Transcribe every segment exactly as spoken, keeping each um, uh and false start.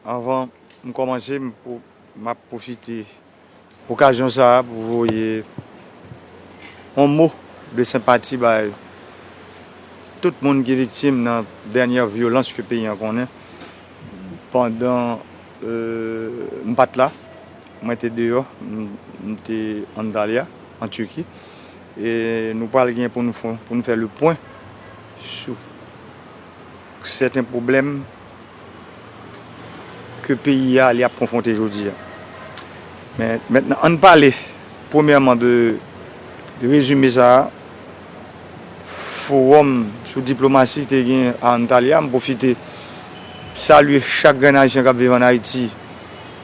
Anvan m kòmanse, m pou, m ap pwofite okazyon sa a pou voye yon mo de senpati bay tout moun ki viktim nan dènyè vyolans ke peyi an konnen. Pandan, euh, m pa t la, mwen te deyò, m, m te Antalya, an Tiki. E nou pral gen pou nou fè, pou nou fè le pwen sou sèten pwoblèm ke peyi a li ap konfwonte jodi a. Men mentnan, ann pale premyèman de, de rezime sa a, fowòm sou diplomasi te gen a Antalya. M pwofite salye chak grenn Ayisyen k ap viv ann Ayiti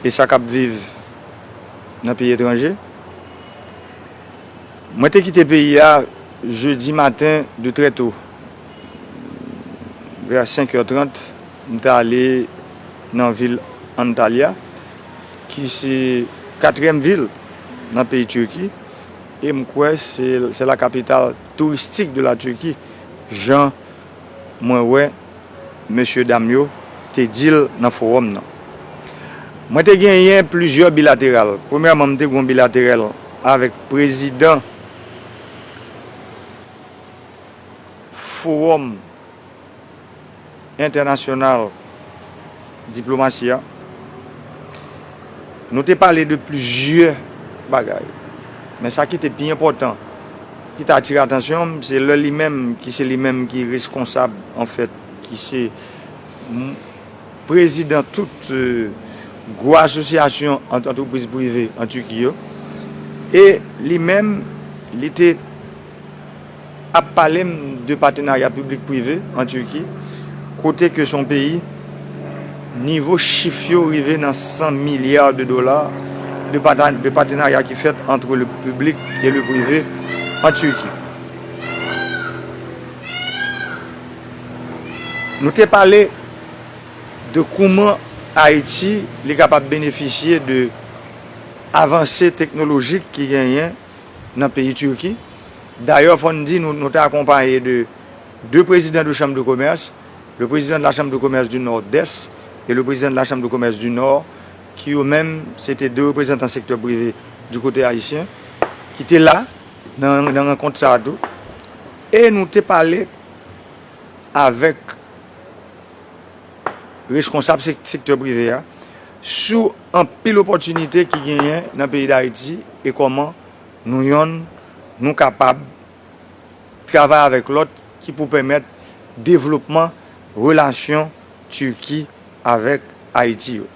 e sa k ap viv nan peyi etranje. Mwen te kite peyi a jedi maten de trè to. Vè senk è trant, m te ale nan vil Antalya, ki se katriyèm vil nan peyi Tiki, e m kwè se, se la capitale touristique de la Turquie, jan mwen wè mesye dam yo te di l nan fowòm nan. Mwen te genyen plizyè bilateral. Premyèman, m te gen yon bilateral avèk prezidan Fowòm Entènasyonal Diplomasi a. Nou te pale de plizyè bagay. Men sa ki te pi enpòtan, ki te atire atansyon m, se lè li menm, ki se li menm ki reskonsab, anfèt, ki se m-, prezidan tout, euh, gwo asosyasyon ant-, antrepriz prive an Tiki yo. E li menm, li te ap pale m de patenarya piblik prive an Tiki, kote ke se yon peyi, nivo chif yo rive nan san milya de dola de pata-, de patenarya ki fèt entre le public et le privé en Turquie. Nou te pale de kouman Ayiti li kapab benefisye de avanse teknolojik ki genyen nan peyi Tiki. Dayè, fò n di, nou, nou te akonpaye de de prezidan de chanm de komès, le président de la Chambre de Commerce du Nord-Est et le président de la Chambre de Commerce du Nord, ki yo menm, se te de reprezantan sektè prive di kote ayisyen, ki te la nan, nan rankont sa a tou. E nou te pale avèk reskonsab sek-, sektè prive a sou anpil opòtinite ki genyen nan peyi Dayiti e kòman nou yonn, nou kapab travay avèk lòt ki pou pèmèt devlopman relasyon Tiki avèk Ayiti yo.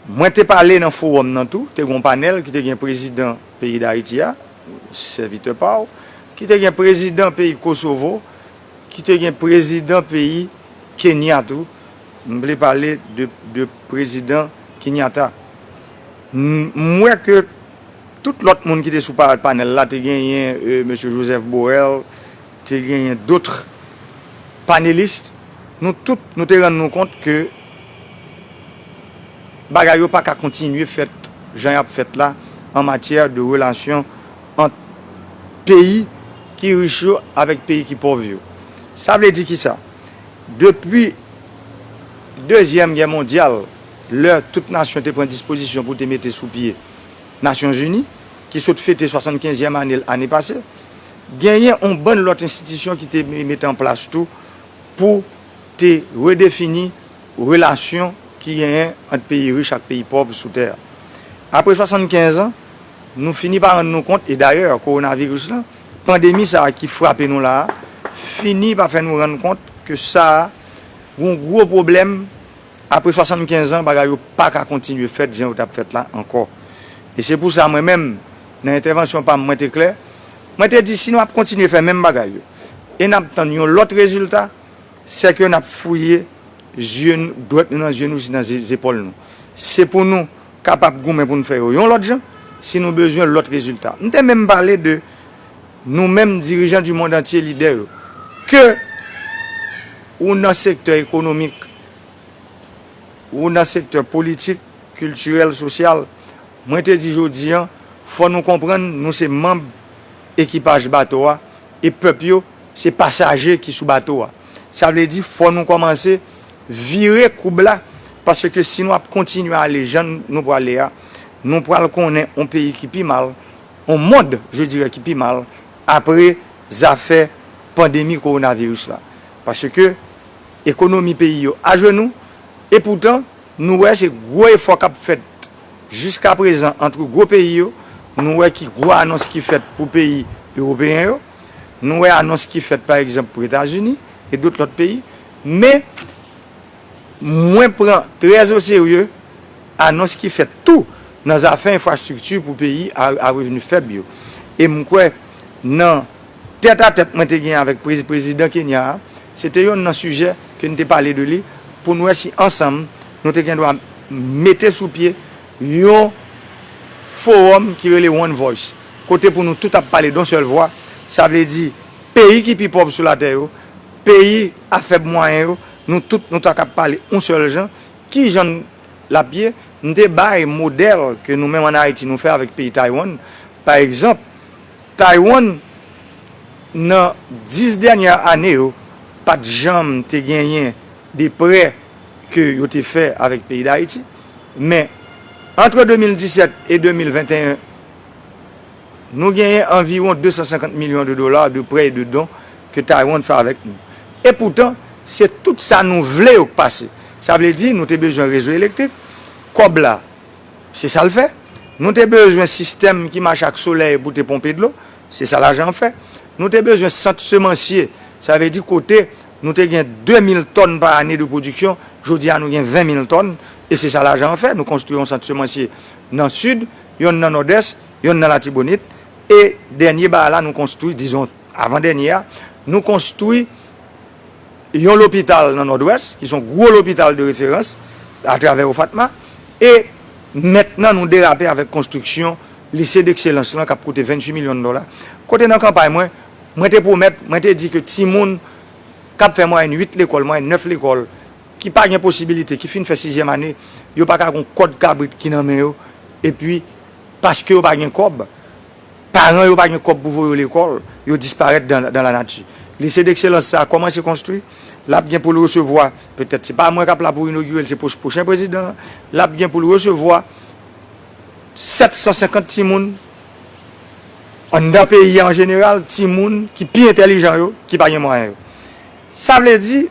Mwen te pale nan fowòm nan tou, te gen yon panèl ki te gen prezidan peyi Dayiti a, sèvitè pa w, ki te gen prezidan peyi Kosovo, ki te gen prezidan peyi Kenya tou. M vle pale de, de prezidan Kenyatta. M, m wè ke tout lòt moun ki te sou pa-, panèl la, te genyen, euh, mesye Joseph Borrell, te genyen dòt panelis. Nou tout, nou te rann nou kont ke bagay yo pa ka kontinye fèt jan y ap fèt la an matyè de relasyon ant peyi ki rich yo avèk peyi ki pòv yo. Sa vle di kisa? Depi Dezyèm Gè Mondyal, lè tout nasyon te pran dispozisyon pou te mete sou pye Nasyonzini, ki sot fete swasannkenzyèm ane l ane pase, genyen yon bann lòt enstitisyon ki te me-, mete an plas tou pou te redefini relasyon ki genyen ant peyi rich ak peyi pòv sou tè a. Apre swasannkenz an, nou fini pa rann nou kont, e dayè, kowonaviris lan, pandemi sa a ki frape nou la a, fini pa fè nou rann kont ke sa a, gon gwo pwoblèm, apre swasannkenz an, bagay yo pa ka kontinye fèt jan yo t ap fèt la ankò. E se pou sa, mwen menm, nan entèvansyon pa m, mwen te klè, mwen te di, si nou ap kontinye fè menm bagay yo, e n ap tann yon lòt rezilta, sèke n ap fouye zye n-, dwèt nou nan zye nou si nan ze-, zepòl nou. Se pou nou kapab goumen pou n fè yo yon lòt jan, si nou bezwen lòt rezilta. M te menm pale de nou menm dirijan du monde entier, lidè yo, ke ou nan sektè ekonomik, ou nan sektè politik, kiltirèl, sosyal, mwen te di jodi an, fò nou konprann nou se manb ekipaj bato a, e pèp yo se pasaje ki sou bato a. Sa vle di fò nou kòmanse vire koub la Paske si nou ap kontinye ale jan nou prale a, nou pral konnen yon peyi ki pi mal, yon mond, je dirais, ki pi mal, apre zafè pandemi kowonaviris la. Paske ekonomi peyi yo ajenou, epoutan, nou wè se gwo efò k ap fèt jiskaprezan ant gwo peyi yo, nou wè ki gwo anons ki fèt pou peyi ewopeyen yo, nou wè anons ki fèt, pa egzanp, pou Etazini e dot lòt peyi, men mwen pran trè o serye anons ki fèt tou nan zafè enfrastrikti pou peyi a, a revni fèb yo. E m kwè nan tèt a tèt mwen te gen avèk prezi-, prezidan Kenya a, se te yonn nan sijè ke n te pale de li, pou n wè si ansanm nou te gen dwa mete sou pye yon fowòm ki rele One Voice, kote pou nou tout ap pale d on sèl vwa, sa vle di peyi ki pi pòv sou latè yo, peyi a fèb mwayen yo, nou tout nou ta kab pale yon sèl jan. Ki jan l ap ye? M te bay modèl ke nou menm ann Ayiti nou fè avèk peyi Taiwan. Pa egzanp, Taiwan, nan dis dènyè ane yo, pa t janm te genyen de prè ke yo te fè avèk peyi Dayiti. Men, antre de mil disèt e de mil venteyen, nou genyen anviwon de san senkant milyon de dola de prè e de don ke Taiwan fè avèk nou. Epoutan, se tout sa nou vle yo k pase. Sa vle di, nou te bezwen rezo elektrik, kòb la, se sa l fè. Nou te bezwen sistèm ki mache ak solèy pou te ponpe dlo, se sa lajan an fè. Nou te bezwen sant semansye, sa vle di kote nou te gen de mil tòn pa ane de pwodiksyon, jodi a nou gen ven mil tòn, e se sa lajan an fè. Nou konstwi yon sant semansye nan sid, yonn nan nòdès, yonn nan Latibonit, e dènye bagay la nou konstwi, dizon, avan dènye a, nou konstwi yon lopital nan Nòdwès, ki se yon gwo lopital de referans atravè OFATMA, e mentnan nou derape avèk konstriksyon lise dekselans lan k ap koute venntuit milyon dola. Kote nan kanpay mwen, mwen te pwomèt, mwen te di ke timoun k ap fè mwayèn uit lekòl, mwayèn nèf lekòl, ki pa gen posibilite, ki fin fè sizyèm ane, yo pa ka gon kòd kabrit ki nan men yo, epi paske yo pa gen kòb, paran yo pa gen kòb pou voye yo lekòl, yo disparèt dan, dan lanati. Lise dekselans sa a kòmanse konstwi, l ap gen pou l resevwa, petèt se pa mwen k ap la pou inogire l, se pwoch-, pwochen prezidan an, l ap gen pou l resevwa sèt san senkant timoun anndan peyi a an jeneral, timoun ki pi entèlijan yo, ki pa gen mwayen yo. Sa vle di,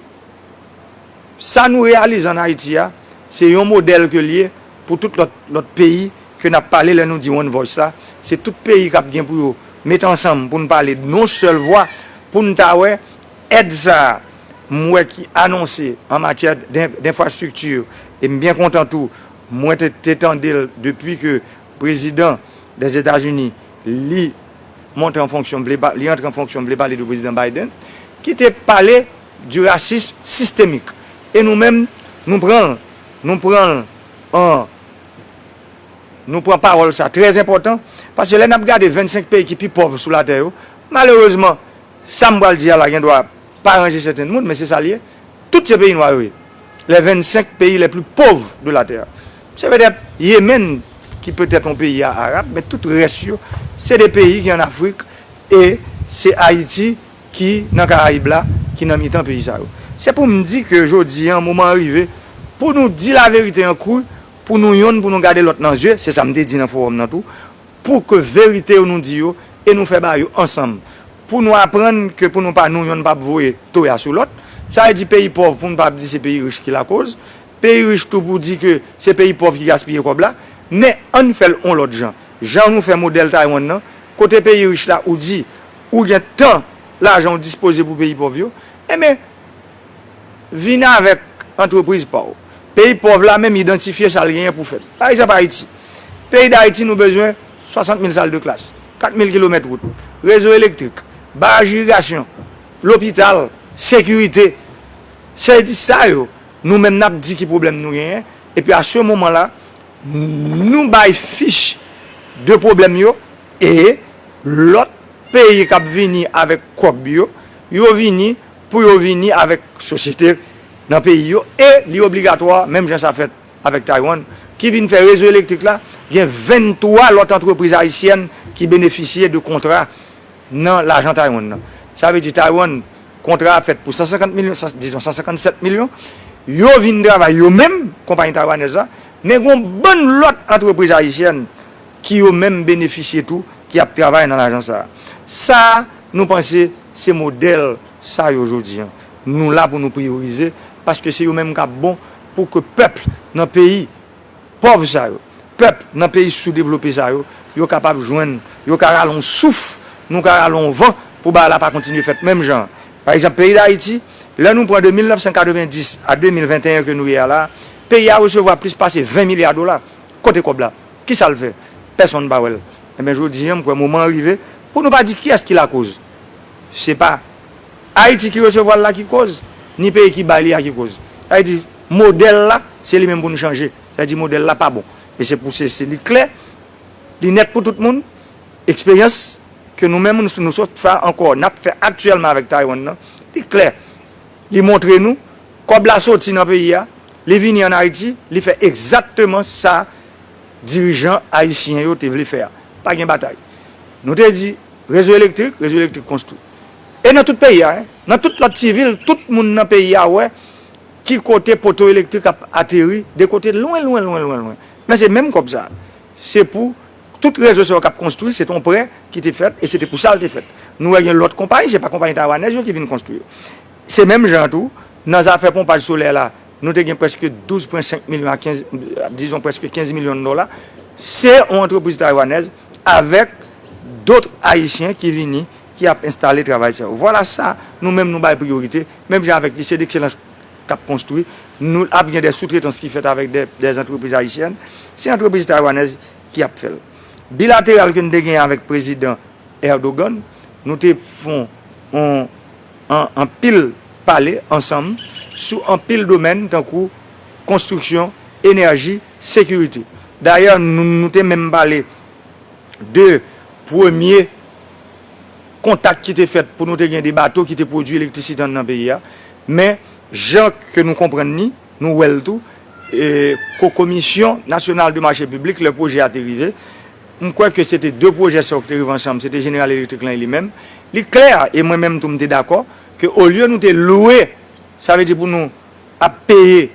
sa nou reyalize ann Ayiti a, se yon modèl ke l ye pou tout lòt, lòt peyi ke n ap pale lè nou di One Voice la. Se tout peyi k ap gen pou yo mete ansanm pou n pale d on sèl vwa, pou n ta wè èd sa a, m wè ki anonse an matyè d'en-, denfrastrikti, e m byen kontan tou, mwen te, te tande l depi ke prezidan Dèzetazini, li monte an fonksyon, m vle pa-, li antre an fonksyon, m vle pale de prezidan Biden, ki te pale du racisme systémique. E nou menm, nou pran l, nou pran l an, nou pran pawòl sa trè enpòtan, paske lè n ap gade vennsenk peyi ki pi pòv sou latè yo, malerezman, sa m pral di a la gen dwa pa ranje sèten moun, men se sa l ye. Tout se peyi nwa yo ye. Les vingt-cinq pays les plus pauvres de la terre. Se petèt Yemen ki petèt yon peyi a arab, men tout rès yo, se de peyi ki ann Afrik, e se Ayiti ki nan Karayib la, ki nan mitan peyi sa yo. Se pou m di ke jodi a, moman an rive pou nou di laverite an kri, pou nou yonn, pou nou gade lòt nan zye, se sa m te di nan fowòm nan tou, pou ke verite yo nou di yo, e nou fè bagay yo ansanm. Pou nou aprann ke pou nou pa nou yonn p ap voye toya sou lòt. Sa vle di peyi pòv pou nou pa ap di se peyi rich ki lakoz. Peyi rich tou pou di ke se peyi pòv ki gaspiye kòb la. Men ann fè l yon lòt jan. Jan nou fè modèl Taiwan nan, kote peyi rich la ou di ou gen tan lajan ou dispoze pou peyi pòv yo, enben, vin avèk antrepriz pa w. Peyi pòv la menm idantifye sa l genyen pou fè l. Pa egzanp, Ayiti. Peyi Dayiti, nou bezwen swasant mil sal de klas, kat mil kilomèt wout, rezo elektrik, baraj irigasyon, lopital, sekirite. Se di sa yo, nou menm n ap di ki pwoblèm nou genyen, epi a se moman la, nou bay fich de pwoblèm yo, e lòt peyi k ap vini avèk kòb yo, yo vini pou yo vini avèk sosyete nan peyi yo, e li obligatwa, menm jan sa fèt avèk Taiwan, ki vin fè rezo elektrik la, gen venntwa lòt antrepriz ayisyèn ki benefisye de kontra nan lajan Taiwan nan. Sa vle di Taiwan, kontra a fèt pou san senkant milyon, san, dizon, san senkannsèt milyon, Yo vin travay yo menm, konpayi taywanèz la, men gen yon bann lòt antrepriz ayisyèn ki yo menm benefisye tou, ki ap travay nan lajan sa a. Sa a, nou panse se modèl sa yo jodi a. Nou la pou nou priyorize, paske se yo menm k ap bon pou ke pèp nan peyi pòv sa yo, pèp nan peyi soudevlope sa yo, yo kapab jwenn, yo ka rale yon souf, nou ka rale yon van pou bagay la pa kontinye fèt menm jan an. Pa egzanp, peyi Dayiti, lè nou pran de mil nèf san katrevenndis a de mil venteyen ke nou ye a la, peyi a resevwa plis pase ven milya dola. Kote kòb la? Kisa l fè? Pèsonn pa wè l. Ebyen, jodi a, m kwè moman an rive pou nou pa di kiyès ki lakoz. Se pa Ayiti ki resevwa l la ki koz, ni peyi ki bay li a ki koz. Sa vle di, modèl la, se li menm pou n chanje. Sa vle di, modèl la pa bon. E se pou se, se li klè, li nèt pou tout moun. Eksperyans ke nou menm, nou, nou sot fè ankò, n ap fè aktyèlman avèk Taiwan nan, li klè. Li montre nou, kòb la soti nan peyi a, li vini ann Ayiti, li fè egzakteman sa dirijan ayisyen yo te vle fè a. Pa gen batay. Nou te di, rezo elektrik, rezo elektrik konstwi. E nan tout peyi a, en, nan tout lòt ti vil, tout moun nan peyi a wè ki kote poto elektrik ap ateri, de kote lwen, lwen, lwen, lwen, lwen. Men se menm kòb sa. Se pou tout rezo sa yo k ap konstwi, se te yon prè ki te fèt, e se te pou sa l te fèt. Nou wè gen lòt konpayi, se pa konpayi taywanèz yo ki vin konstwi yo. Se menm jan tou, nan zafè ponpaj solè la, nou te gen prèske douz pwen senk milyon a kenz, dizon prèske kenz milyon dola. Se yon antrepriz taywanèz avèk dòt ayisyen ki vini, ki ap enstale travay sa yo. Vwala sa, nou menm nou bay priyorite, menm jan avèk Lycée d'Excellence k ap konstwi, nou ap gen de soutretans ki fèt avèk de, de antrepriz ayisyèn. Se antrepriz taywanèz ki ap fè l. Bilateral ke n te gen avèk prezidan Erdogan, nou te fè yon, an, anpil pale ansanm sou anpil domèn tankou konstriksyon, enèji, sekirite. Dayè, nou, nou te menm pale de premye kontak ki te fèt pou nou te gen de bato ki te pwodui elektrisite anndan peyi a. Men, jan ke nou konprann li, nou wè l tou, e, ko-, Komisyon Nasyonal de Mache Piblik, lè pwojè a te rive, m kwè ke se te de pwojè sa yo ki te rive ansanm, se te Jeneral Elektrik lan e li menm. Li klè, e mwen menm tou m te dakò, ke olye nou te lwe, sa vle di pou nou ap peye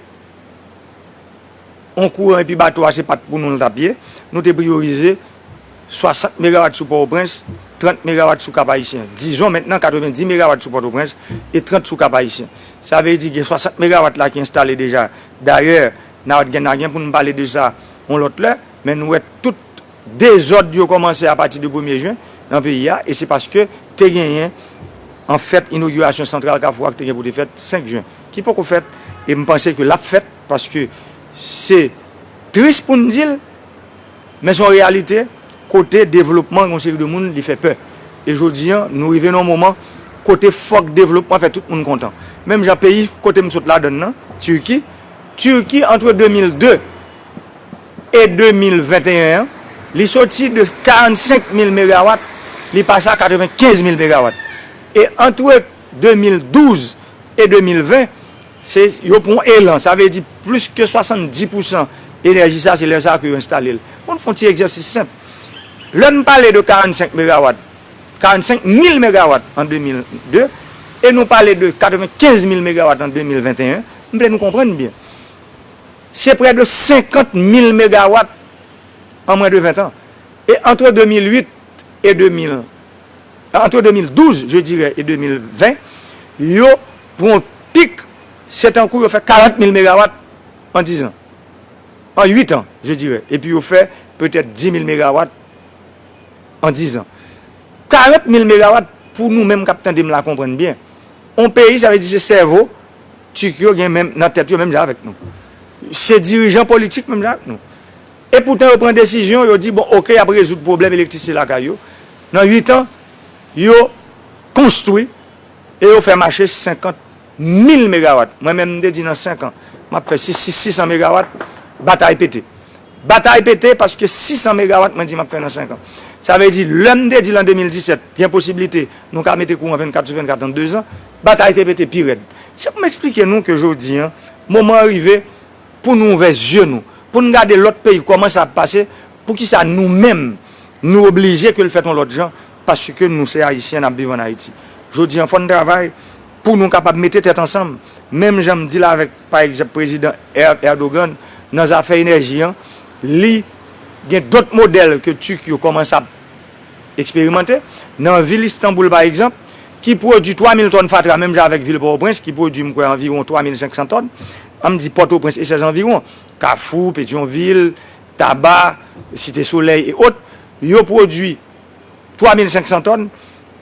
yon kouran epi bato a se pa t pou nou l t ap ye, nou te priyorize swasant megawat sou Pòtoprens, trant megawat sou Kap Ayisyen. Dizon mentnan katrevenndis megawat sou Pòtoprens e trant sou Kap Ayisyen. Sa vle di gen swasant megawat la ki enstale deja. Dayè, n a gen, n a gen pou n pale de sa yon lòt lè, men nou wè tout dezòd yo kòmanse apati de premye jen nan peyi a, e se paske te genyen, anfèt, inogirasyon santral Kafou a ki te gen pou te fèt senk jen, ki poko fèt, e m panse ke l ap fèt, paske se tris pou n di l, men se yon reyalite, kote devlopman yon seri de moun, li fè pè. E jodi a, nou rive nan yon moman kote fòk devlopman fè tout moun kontan. Menm jan peyi kote m sot ladan l nan, Tiki, Tiki, antre de mil de e de mil venteyen an, li soti de karannsenk mil megawat, li pase a katrevenkenz mil megawat. E antre de mil douz e de mil ven, se, yo pran yon elan, sa vle di plis ke swasanndis pousan enèji sa, se lè sa ke yo enstale l. Pou n fè yon ti egzèsis senp, lè n pale de karannsenk megawat, karannsenk mil megawat an de mil de, e nou pale de katrevenkenz mil megawat an de mil venteyen, m vle nou konprann byen. Se prè de senkant mil megawat an mwens de ven tan. E antre de mil uit e de mil, antre de mil douz, je dirais, e de mil ven, yo pran yon pik, se tankou yo fè karant mil megawat an diz an. An uit an, je dirais. Epi yo fè petèt dis mil megawat an diz an. Karant mil megawat, pou nou menm k ap tande m la konprann byen. On peyi, sa vle di se sèvo Tik yo gen menm nan tèt yo menm jan avèk nou. Se dirijan politik menm jan avèk nou. Epoutan yo pran desizyon, yo di, bon, oke, y ap rezoud pwoblèm elektrisite lakay yo. Nan uit an, yo konstwi e yo fè mache senkant mil megawat. Mwen menm, m te di nan senk an, m ap fè sis, sis, sis san megawat, batay pete. Batay pete paske sis san megawat mwen di m ap fè nan senk an. Sa vle di, lè m te di l an de mil disèt, gen posiblite nou ka mete kouran vennkat sou vennkat an de zan, batay te pete pi rèd. Se pou m eksplike nou ke jodi a, moman an rive pou nou ouvè zye nou, pou n gade lòt peyi kòman sa ap pase, poukisa nou menm, nou oblije ke l fèt yon lòt jan, paske nou se Ayisyen, n ap viv ann Ayiti. Jodi a, fò n travay pou nou kapab mete tèt ansanm, Menm jan m di l avèk, pa egzanp, prezidan Er- Erdogan, nan zafè enèji an, li gen dòt modèl ke Turk yo kòmanse ap eksperimante. Nan vil Istanbul, pa egzanp, ki pwodui twa mil tòn fatra, menm jan avèk vil Pòtoprens, ki pwodui, m kwè, anviwon twa mil senk san tòn, an m di Pòtoprens e sèz anviwon, Kafou, Petyonvil, Taba, Site Solèy e òt, yo pwodui twa mil senk san tòn.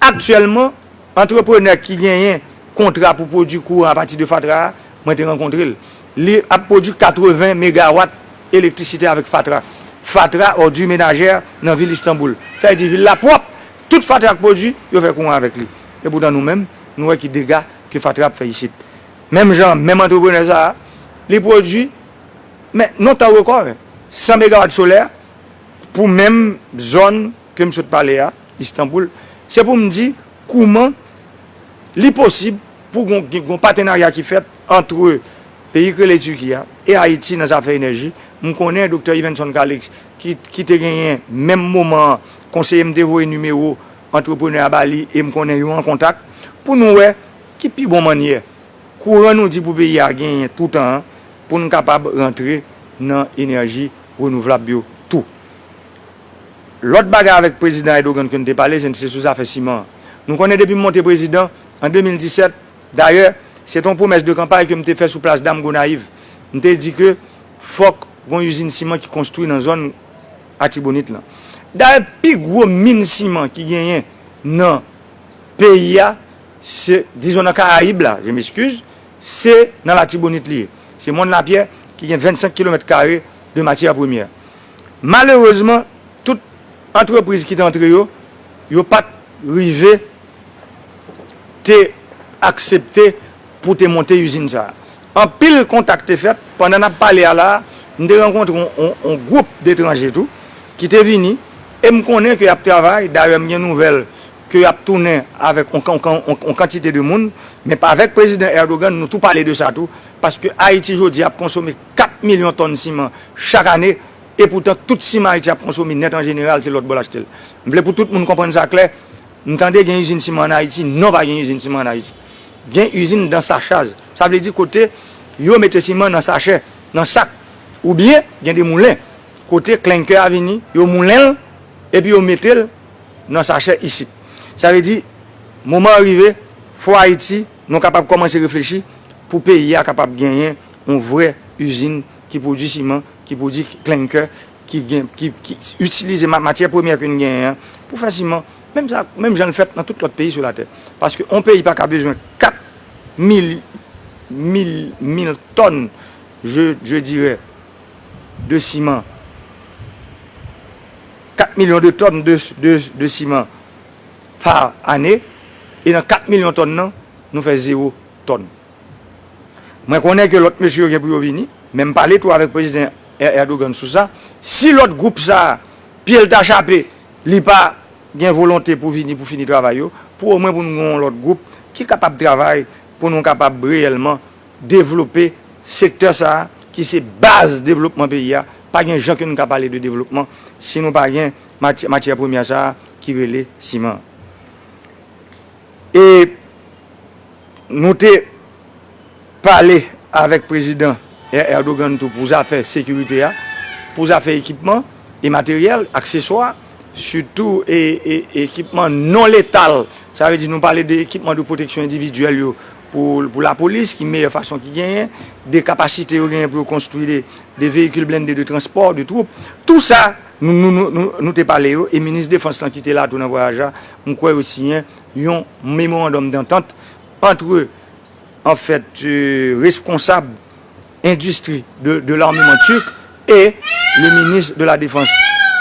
Aktyèlman, antreprenè ki genyen kontra pou pwodui kouran apati de fatra a, mwen te rankontre l. Li ap pwodui katreven megawat elektrisite avèk fatra. Fatra, òdi menajè nan vil Istanbul. Sa vle di vil la pwòp. Tout fatra k pwodui, yo fè kouran avèk li. Epoutan nou menm, nou wè ki dega ke fatra ap fè isit. Menm jan, menm antreprenè sa a, li pwodui, men nan tan rekò, san megawat solè pou menm zòn ke m sot pale a, Istanbul. Se pou m di kouman li posib pou gon, gon patenarya ki fèt ant peyi k rele Tiki a e Ayiti nan zafè enèji. M konnen Doktè Yvenson Calixte, ki, ki te genyen menm moman an, konseye m te voye nimewo antreprenè a ba li e m konnen yo an kontak pou nou wè ki pi bon mannyè kouran nou di pou peyi a genyen toutan an, pou n kapab rantre nan enèji renouvlab yo tou. Lòt bagay avèk prezidan Erdogan ke n te pale, se, se sou zafè siman an. Nou konnen depi m monte prezidan an de mil disèt, dayè, se te yon pwomès de kanpay ke m te fè sou plas Dam Gonayiv. M te di ke fòk gon izin siman ki konstwi nan zòn Atibonit lan. Dayè, pi gwo min siman ki genyen nan peyi a, se, dizon nan Karayib la, je m'excuse, se nan Latibonit li ye. Se Mòn Lapyè ki gen vennsenk kilomèt kare de matyè premyè. Malerezman, tout antrepriz ki te antre yo, yo pa t rive te aksepte pou te monte izin sa a. Anpil kontak te fèt. Pandan n ap pale a la a, m te rankontre yon, yon, yon gwoup detranje tou ki te vini, e m konnen ke y ap travay. Dayè, m gen nouvèl ke y ap tounen avèk yon, yon, yon, yon kantite de moun, men pa avèk prezidan Erdogan, nou tou pale de sa tou, paske Ayiti jodi a ap konsome kat milyon tòn siman chak ane, epoutan tout siman Ayiti ap konsome nèt an jeneral, se lòt bò l achte l. M vle pou tout moun konprann sa klè. M tande gen izin siman ann Ayiti. Non, pa gen izin siman ann Ayiti. Gen izin dan sachaj. Sa vle di kote yo mete siman nan sachè, nan sak. Oubyen, gen de moulen kote klenkè a vini, yo moulen l, epi yo mete l nan sachè isit. Sa vle di, moman an rive, fò Ayiti, nou kapab kòmanse reflechi pou peyi a kapab genyen yon vrè izin ki pwodui siman, ki pwodui klenkè, ki gen, ki, ki itilize ma-, matyè premyè ke n genyen an pou fè siman, menm sa, menm jan l fèt nan tout lòt peyi sou latè. Paske yon peyi pa ka bezwen kat mil, mil, mil tòn, je, je dirais, de siman, kat milyon de tòn de, de, de siman pa ane, e nan kat milyon tòn nan, nou fè zewo tòn. Mwen konnen ke lòt mesye yo gen pou yo vini, men m pale tou avèk prezidan Er-, Erdogan sou sa. Si lòt gwoup sa a, pye l ta chape, li pa gen volonte pou vini, pou fini travay yo, pou omwen pou nou gen yon lòt gwoup ki kapab travay, pou nou kapab reyèlman devlope sektè sa a, ki se baz devlopman peyi a. Pa gen jan ke nou ka pale de devlopman si nou pa gen maty-, matyè premyè sa a ki rele siman. E nou te pale avèk prezidan Er-, Erdogan tou pou zafè sekirite a, pou zafè ekipman e materyèl, akseswa, sitou e, e, ekipman non letal. Sa vle di nou pale de ekipman de pwoteksyon endividyèl yo pou, pou lapolis, ki meyè fason ki genyen, de kapasite yo genyen pou yo konstwi de, de veyikil blende de transpò, de twoup. Tou sa, nou, nou, nou, nou, nou te pale yo, e minis defans lan ki te la tou nan vwayaj la, m kwè yo siyen yon memorandòm dantant antre, an fèt, euh, responsab endistri de, de l'armement turc et le ministre de la Défense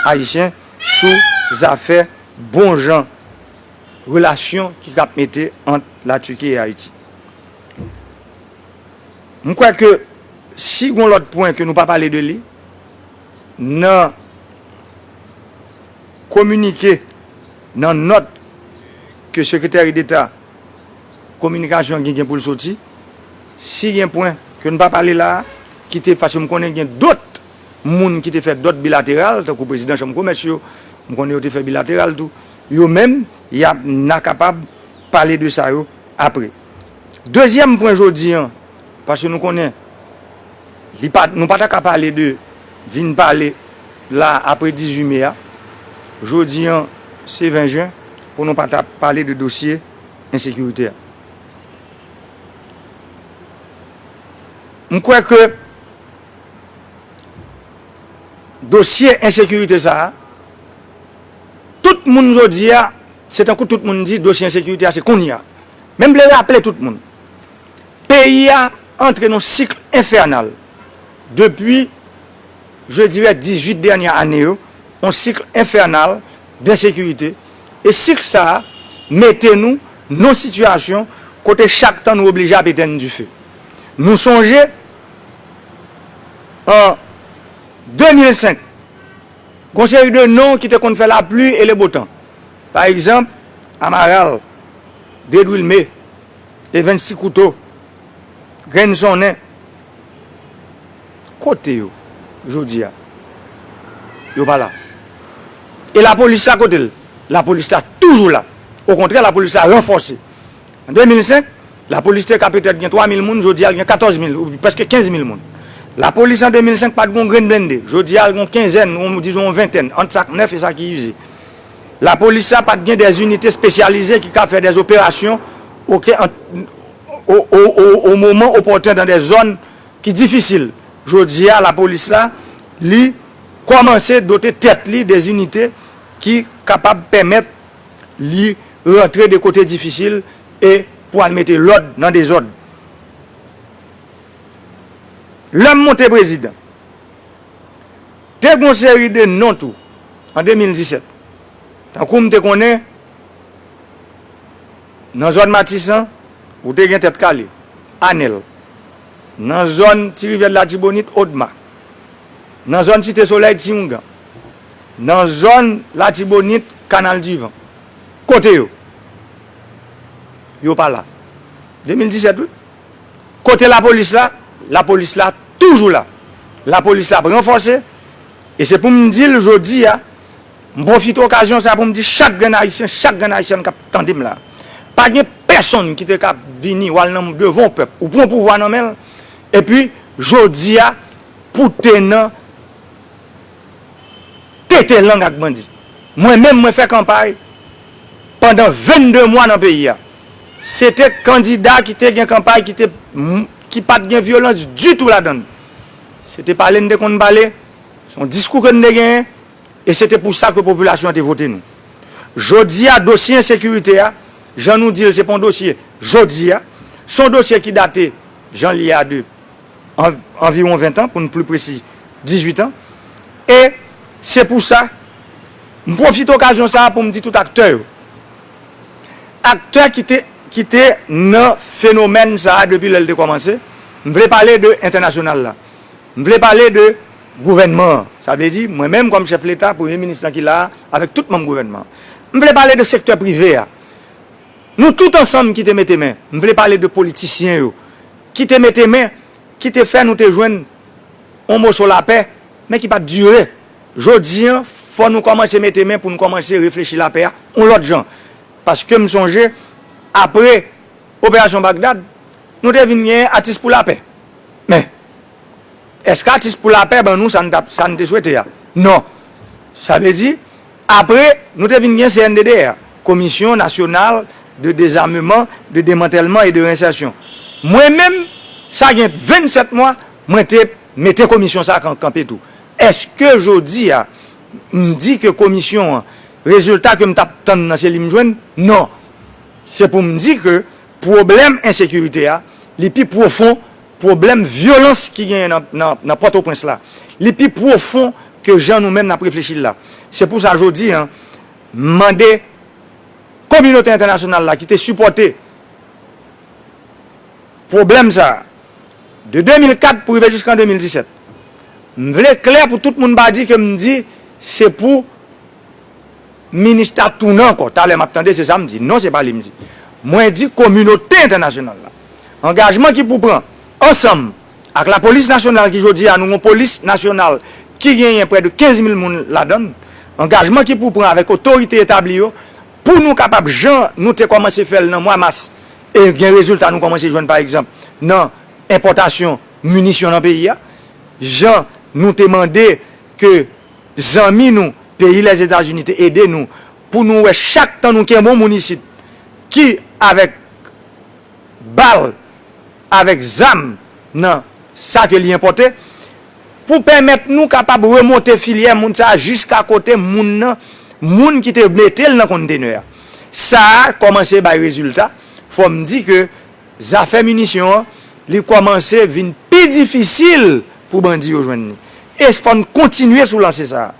haïtien sou zafè bon jan relasyon ki k ap mete ant Latiki e Ayiti. M kwè ke si gon lòt pwen ke nou pa pale de li, nan kominike, nan nòt ke Sekretè Deta kominikasyon an gen, gen pou l soti, si gen pwen ke n pa pale la a, ki te, paske m konnen gen dòt moun ki te fè dòt bilateral, tankou prezidan chanm komès yo, m konnen yo te fè bilateral tou. Yo menm, y ap, n a kapab pale de sa yo apre. Dezyèm pwen jodi an, Paske nou konnen, li pa, nou pa ta ka pale de, vin pale la apre dizuit me a. Jodi an, se ven jen, pou nou pa ta pale de dosye ensekirite a. M kwè ke dosye ensekirite sa a, tout moun jodi a, se tankou tout moun di dosye ensekirite a se kounye a. Men m vle raple tout moun, peyi a antre nan sik enfènal depi, je dirais, dizuit dènye ane yo, yon sik enfènal d ensekirite. E sik sa a mete nou nan sitiyasyon kote chak tan nou oblije ap etenn dife. Nou sonje, an de mil senk, gon seri de non ki te konn fè lapli e le botan. Pa egzanp, Amaral, Dedwilme, Evens Ti Kouto, Grenn Sonnen. Kote yo jodi a? Yo pa la. E lapolis la, kote l? Lapolis la toujou la. Okontrè, lapolis la ranfòse. An de mil senk, lapolis te ka petèt gen twa mil moun, jodi a l gen katòz mil, ou prèske kenz mil moun. Lapolis an de mil senk pa t gon grenn blende. Jodi a l gon kenzèn, ou dizon yon ventèn, ant sa k nèf e sa ki ize. Lapolis la pa t gen dè inite espesyalize ki ka fè dè operasyon, oke, an, o, o, o, o moman opòten, dan dè zòn ki difisil. Jodi a, lapolis la, li kòmanse dote tèt li dè inite ki kapab pèmèt li rantre de kote difisil e pou al mete lòd nan dezòd. Lè m monte prezidan, te gon seri de non tou an de mil disèt. Tankou m te konnen, nan zòn Matisan, ou te gen Tèt Kale, Anèl. Nan zòn Ti Rivyè de Latibonit, Odma. Nan zòn Site Solèy, Ti Oungan. Nan zòn Latibonit, Kanal Divan. Kote yo? Yo pa la. De mil disèt, wi. Kote lapolis la? Lapolis la toujou la. Lapolis la ap ranfòse. E se pou m di l jodi a, m pwofite okazyon sa pou m di chak grenn Ayisyen, chak grenn Ayisyèn k ap tande m la, pa gen pèsonn ki te ka vini w al nan devan yon pèp, ou pran pouvwa nan men l, epi jodi a, pou te nan tete lang ak bandi. Mwen menm, mwen fè kanpay pandan vennde mwa nan peyi a. Se te kandida ki te gen kanpay ki te, ki pa t gen vyolans ditou ladan l. Se te pale n te konn pale, se yon diskou ke n te genyen, e se te pou sa ke popilasyon an te vote nou. Jodi a, dosye ensekirite a, jan nou di l, se pa yon dosye jodi a, se yon dosye ki date, jan l ye a, de an, anviwon ven tan, pou n pli presi, dizuit an. E se pou sa, m pwofite okazyon sa a pou m di tout aktè yo. Aktè ki te, ki te nan fenomèn sa a depi lè l te kòmanse, m vle pale de entènasyonal la. M vle pale de gouvènman an. Sa vle di, mwen menm kòm chèf Leta, premye minis lan ki la a, avèk tout manm gouvènman an. M vle pale de sektè prive a. Nou tout ansanm ki te mete men, m vle pale de politisyen yo, ki te mete men, ki te fè nou te jwenn yon moso lapè, men ki pa t dire. Jodi an, fò nou kòmanse mete men pou n kòmanse reflechi lapè a yon lòt jan. Paske m sonje, apre Operasyon Bagdad, nou te vin gen Atis pou Lapè. Men, èske Atis pou Lapè ban nou sa n t ap, sa n te swete a? Non. Sa vle di, apre, nou te vin gen C N D D R, Commission Nationale de Désarmement, de Démantèlement et de Réinsertion. Mwen menm, sa gen vennsèt mwa, mwen te mete komisyon sa a kan-, kanpe tou. Èske jodi a, m di ke komisyon an, rezilta ke m t ap tann nan, se li m jwenn? Non. Se pou m di ke pwoblèm ensekirite a, li pi pwofon pwoblèm vyolans ki genyen nan, nan, nan Pòtoprens la. Li pi pwofon ke jan nou menm n ap reflechi l la. Se pou sa jodi an, m mande kominote entènasyonal la ki te sipòte pwoblèm sa a, de de mil kat pou rive jiska de mil disèt. M vle klè pou tout moun pa di ke m di se pou minis la tounen ankò. Talè m ap tande se sa m di. Non, se pa li m di. Mwen di kominote entènasyonal la. Angajman ki pou pran ansanm ak lapolis nasyonal ki jodi a nou yon polis nasyonal ki genyen prè de kenz mil moun ladan l. Angajman ki pou pran avèk otorite etabli yo pou nou kapab, jan nou te kòmanse fè l nan mwa mas, e gen rezilta nou kòmanse jwenn, pa egzanp, nan enpòtasyon minisyon nan peyi a, jan nou te mande ke zanmi nou, peyi Lèzetazini, te ede nou pou nou wè chak tan nou kenbe yon moun isit ki avèk bal, avèk zam nan sa ke li enpòte, pou pèmèt nou kapab remonte filyè moun sa a jiska kote moun nan, moun ki te mete l nan kontenè a. Sa a kòmanse bay rezilta. Fò m di ke zafè minisyon an, li kòmanse vin pi difisil pou bandi yo jwenn li. E fò n kontinye sou lanse sa a.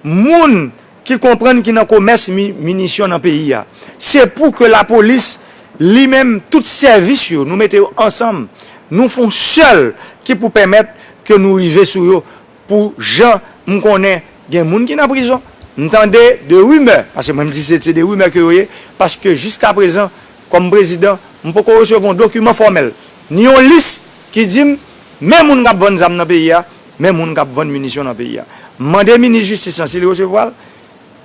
Moun ki konprann ki nan komès mi-, minisyon nan peyi a, se pou ke lapolis, li menm, tout sèvis yo, nou mete yo ansanm, nou fè yon sèl ki pou pèmèt ke nou rive sou yo, pou jan m konnen gen moun ki nan prizon. M tande de rimè, paske mwen m di se, se de rimè ke yo ye, paske jiska prezan, kòm prezidan, m poko resevwa yon dokiman fòmèl, ni yon lis ki di m, men moun k ap vann zam nan peyi a, men moun k ap vann minisyon nan peyi a. M mande minis jistis lan si li resevwa l,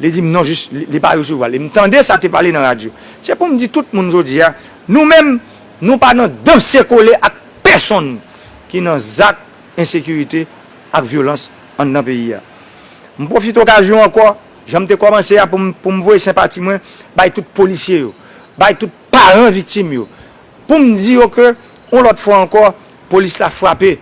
li di m non, jis, li, li pa resevwa l. E m tande sa te pale nan radyo. Se pou m di tout moun jodi a, nou menm, nou pa nan danse kole ak pèsonn ki nan zak ensekirite ak vyolans anndan peyi a. M pwofite okazyon ankò, jan m te kòmanse a, pou m, pou m voye senpati mwen bay tout polisye yo, bay tout paran viktim yo, pou m di yo ke, yon lòt fwa ankò, polis la frape,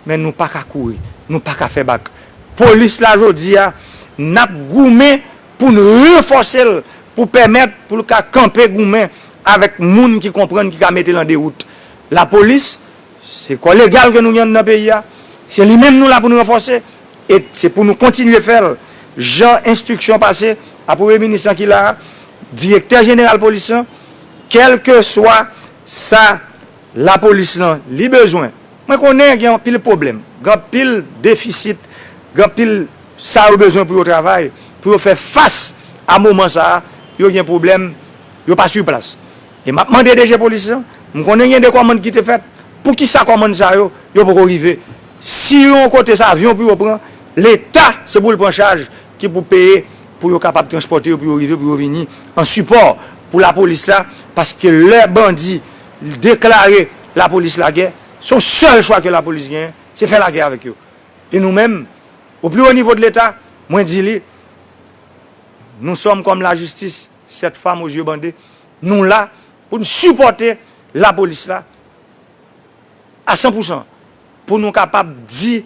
men nou pa ka kouri, nou pa ka fè bak. Polis la jodi a, n ap goumen pou n ranfòse l, pou pèmèt pou l ka kanpe goumen avèk moun ki konprann, ki ka mete l an dewout. Lapolis, se kò legal ke nou gen anndan peyi a. Se li menm nou la pou nou ranfòse. E se pou nou kontinye fè l. Jan enstriksyon pase a premye minis lan ki la a, direktè jeneral polis lan, kèlkeswa sa lapolis lan li bezwen. Mwen konnen gen anpil pwoblèm, gen anpil defisit, gen anpil sa yo bezwen pou yo travay, pou yo fè fas a moman sa a, yo gen pwoblèm, yo pa sou plas. E m ap mande D G polis lan, m konnen gen de kòmann ki te fèt, poukisa kòmann sa yo, yo poko rive? Si yon kote se avyon pou yo pran, Leta se pou l pran chaj ki pou peye pou yo kapab transpòte yo, pou yo rive, pou yo vini an sipò pou lapolis la, paske lè bandi deklare lapolis lagè, se yon sèl chwa ke lapolis genyen, se fè lagè avèk yo. E nou menm, au plus haut niveau de Leta, mwen di li, nous sommes comme la justice, cette femme aux yeux bandés, nou la pou n sipòte lapolis la a san pou san, pou nou kapab di,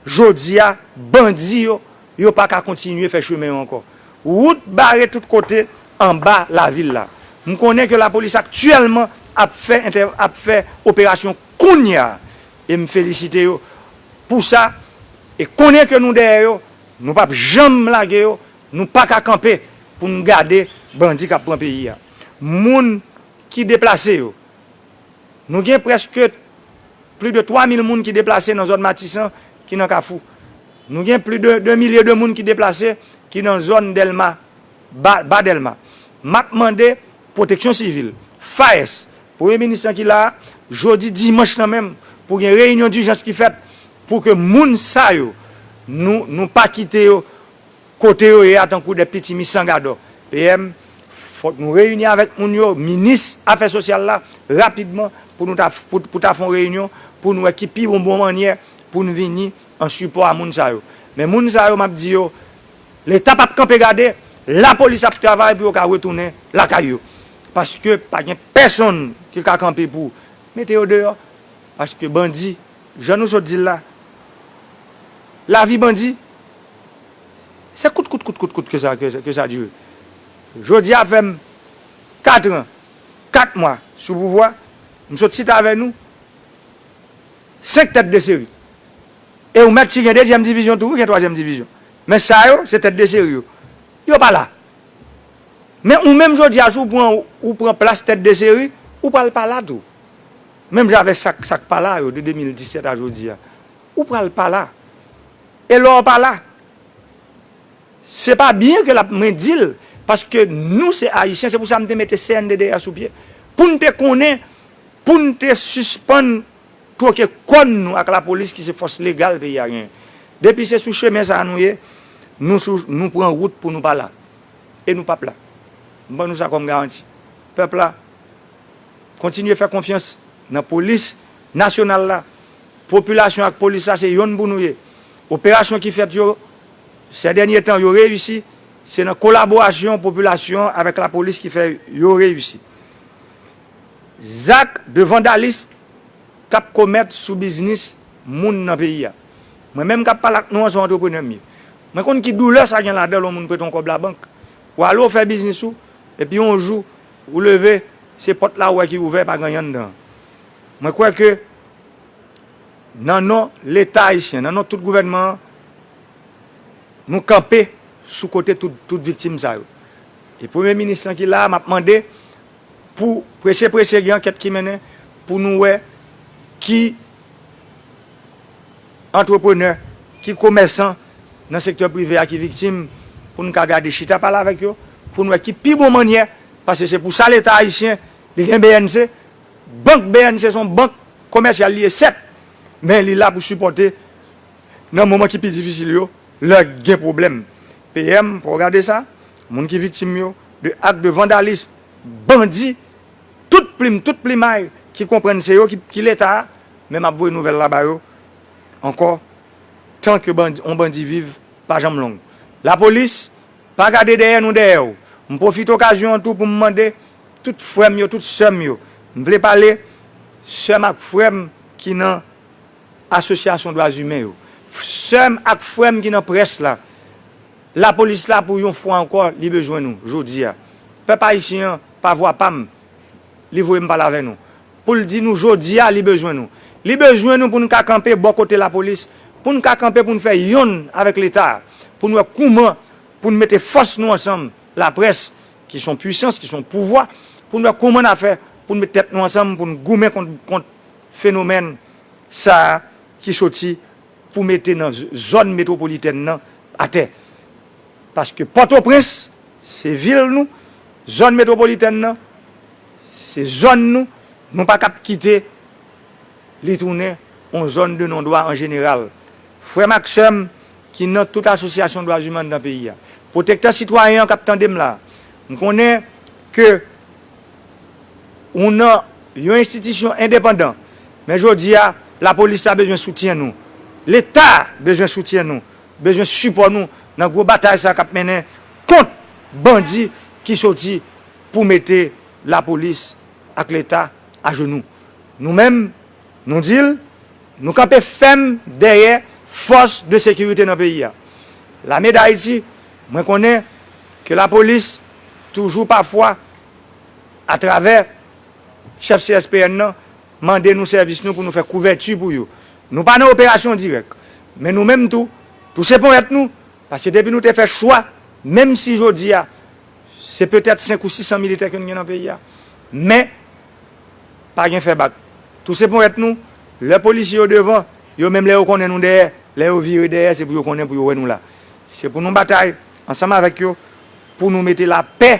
jodi a, bandi yo, yo pa ka kontinye fè chemen yo ankò. Wout bare tout kote anba lavil la. M konnen ke lapolis aktyèlman ap fè entè-, ap fè operasyon kounye a. E m felisite yo pou sa. E konnen ke nou dèyè yo, nou p ap janm lage yo, nou pa ka kanpe pou n gade bandi k ap pran peyi a. Moun ki deplase yo, nou gen prèske plis de twa mil moun ki deplase nan zòn Matisan ki nan Kafou. Nou gen plis de de milye de moun ki deplase ki nan zòn Dèlma, Ba, Ba Dèlma. M ap mande Pwoteksyon Sivil, FAES, Premye Minis lan ki la a, jodi dimanch lan menm, pou gen reyinyon dijans ki fèt pou ke moun sa yo, nou, nou pa kite yo kote yo ye a tankou de pitimi san gadò. P M, fòk nou reyini avèk moun yo, minis afè sosyal la, rapidman, pou nou ta, pou, pou ta fè yon reyinyon, pou nou wè ki pi bon, bon mannyè pou nou vini an sipò a moun sa yo. Men moun sa yo, m ap di yo, Leta p ap kanpe gade, lapolis ap travay pou yo ka retounen lakay yo. Paske pa gen pèsonn ki ka kanpe pou mete yo deyò, paske bandi, jan nou sot di l la, lavi bandi, se kout, kout, kout, kout, kout ke sa, ke, ke sa dire. Jodi a fè m kat an, kat mwa sou pouvwa, m sot chita avè nou, senk tèt de seri. E ou mèt si gen dezyèm divizyon tou, ou gen twazyèm divizyon. Men sa yo, se tèt de seri yo. Yo pa la. Men ou menm jodi a, si w pran, ou pran plas tèt de seri, ou pral pa la tou. Menm jan avèk sa k, sa k pa la yo, de de mil disèt a jodi a. Ou pral pa la. E lè w pa la, se pa byen ke l ap, mwen di l, paske nou se Ayisyen, se pou sa m te mete C N D D A sou pye. Pou n te konnen, pou n te sispann twoke kòn nou ak lapolis ki se fòs legal peyi a genyen. Depi se sou chemen sa a nou ye, nou sou, nou pran wout pou nou pa la. E nou p ap la. M ban nou sa kòm garanti. Pèp la, kontinye fè konfyans nan polis nasyonal la, Popilasyon ak polis la, se yonn pou nou ye. Operasyon ki fèt yo, sè dènye tan, yo reyisi, se nan kolaborasyon popilasyon avèk lapolis ki fè yo reyisi. Zak de vandalism k ap komèt sou biznis moun nan peyi a. Mwen menm k ap pale ak nou an, se yon antreprenè m ye. Mwen konn ki doulè sa gen ladan l, yon moun prete yon kòb labank. Ou ale, ou fè biznis ou, epi yon jou, ou leve, se pòt la ou wè ki ouvè, pa gen anyen anndan. Mwen kwè ke nan non Leta ayisyen, nan non tout gouvènman an, nou kanpe sou kote tout, tout viktim sa yo. E premye minis lan ki la a, m ap mande pou prese prese gen ankèt ki mennen pou nou wè ki antreprenè, ki komèsan nan sektè prive a ki viktim, pou n ka gade chita pale avèk yo, pou n wè ki pi bon mannyè, paske se pou sa Leta ayisyen, li gen B N C, bank B N C se yon bank komèsyal li ye, sèt, men li la pou sipòte nan moman ki pi difisil yo, lè gen pwoblèm. P M, fò w gade sa, moun ki viktim yo de ak de vandalism, bandi, tout plim, tout plimay ki konprann se yo ki, ki Leta a, men m ap voye nouvèl la ba yo ankò, tan ke bandi, yon bandi viv, pa janm long. Lapolis, pa gade dèyè nou dèyè w. M pwofite okazyon an tou pou m mande tout frè m yo, tout sè m yo. M vle pale sè m ak frè m ki nan asosyasyon dwa imen yo. Sè m ak frè m ki nan près la. Lapolis la pou yon fwa ankò, li bezwen nou, jodi a. Pèp ayisyen an, pa vwa pa m, li voye m pale avè nou. Pou l di nou jodi a, li bezwen nou. Li bezwen nou pou n ka kanpe bò kote lapolis, pou n ka kanpe pou n fè yonn avèk Leta a, pou n wè kouman pou n mete fòs nou ansanm, laprès, ki se yon pwisans, ki se yon pouvwa, pou n wè kouman n a fè pou n met tèt nou ansanm, pou n goumen kont, kont fenomèn sa a ki soti pou mete nan z-, zòn metwopolitèn nan atè. Paske Pòtoprens, se vil nou, zòn metwopolitèn nan, se zòn nou, nou pa kab kite li tounen yon zòn de non dwa an jeneral. Frè m ak sè m ki nan tout asosyasyon dwa imen anndan peyi a, pwotektè sitwayen an k ap tande m la, m konnen ke ou nan yon enstitisyon endepandan, men jodi a, lapolis la bezwen soutyen nou. Leta bezwen soutyen nou, bezwen sipò nou nan gwo batay sa k ap mennen kont bandi ki soti pou mete lapolis ak Leta ajenou. Nou menm, nou di l, nou kanpe fèm dèyè fòs de sekirite nan peyi a. Lame Dayiti, mwen konnen ke lapolis toujou pafwa, atravè chèf C S P N nan, mande nou sèvis nou pou nou fè kouvèti pou yo. Nou pa nan operasyon dirèk, men nou menm tou, touse ponyèt nou, paske depi nou te fè chwa, menm si jodi a, se petèt senk ou sis san militè ke n gen nan peyi a. Men, pa gen fè bak. Touse ponyèt nou, lè polisye yo devan, yo menm lè yo konnen nou dèyè, lè yo vire dèyè, se pou yo konnen pou yo wè nou la. Se pou nou batay ansanm avèk yo, pou nou mete lapè,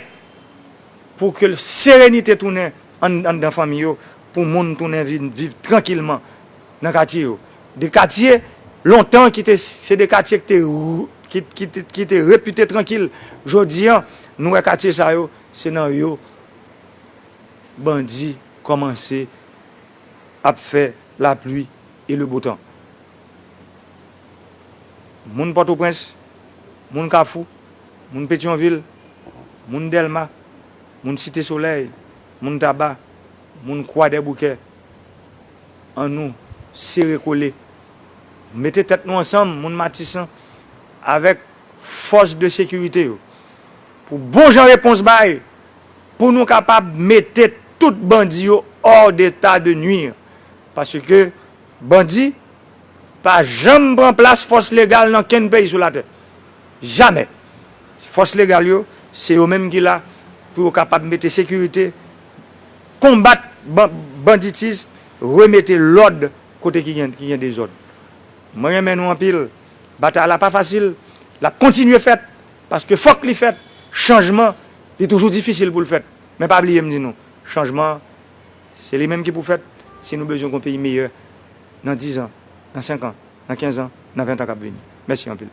pou ke serenite tounen ann-, anndan fanmi yo, pou moun tounen viv, viv trankilman nan katye yo. De katye, lontan, ki te, se de katye ki te, ki, ki te, ki te repite trankil. Jodi a, nou wè katye sa yo, se nan yo bandi kòmanse ap fè lapli e le bo tan. Moun Pòtoprens, moun Kafou, moun Petyonvil, moun Dèlma, moun Site Solèy, moun Taba, moun Kwadèboukè, ann nou sere kole, mete tèt nou ansanm, moun Matisan, avèk fòs de sekirite yo, pou bon jan repons bay, pou nou kapab mete tout bandi yo hors d'état de nuire. Paske bandi pa janm pran plas fòs legal nan kenn peyi sou latè. Jamè. Fòs legal yo, se yo menm ki la pou yo kapab mete sekirite, konbat ban-, banditis, remete lòd kote ki gen, ki gen dezòd. Mwen renmen nou anpil. Batay la pa fasil. L ap kontinye fèt, paske fòk li fèt. Chanjman, li toujou difisil pou l fèt. Men pa bliye m di nou, chanjman an, se li menm ki pou fèt si nou bezwen gon peyi meyè nan diz an, nan senk an, nan kenz an, nan ven an k ap vini. Mèsi anpil.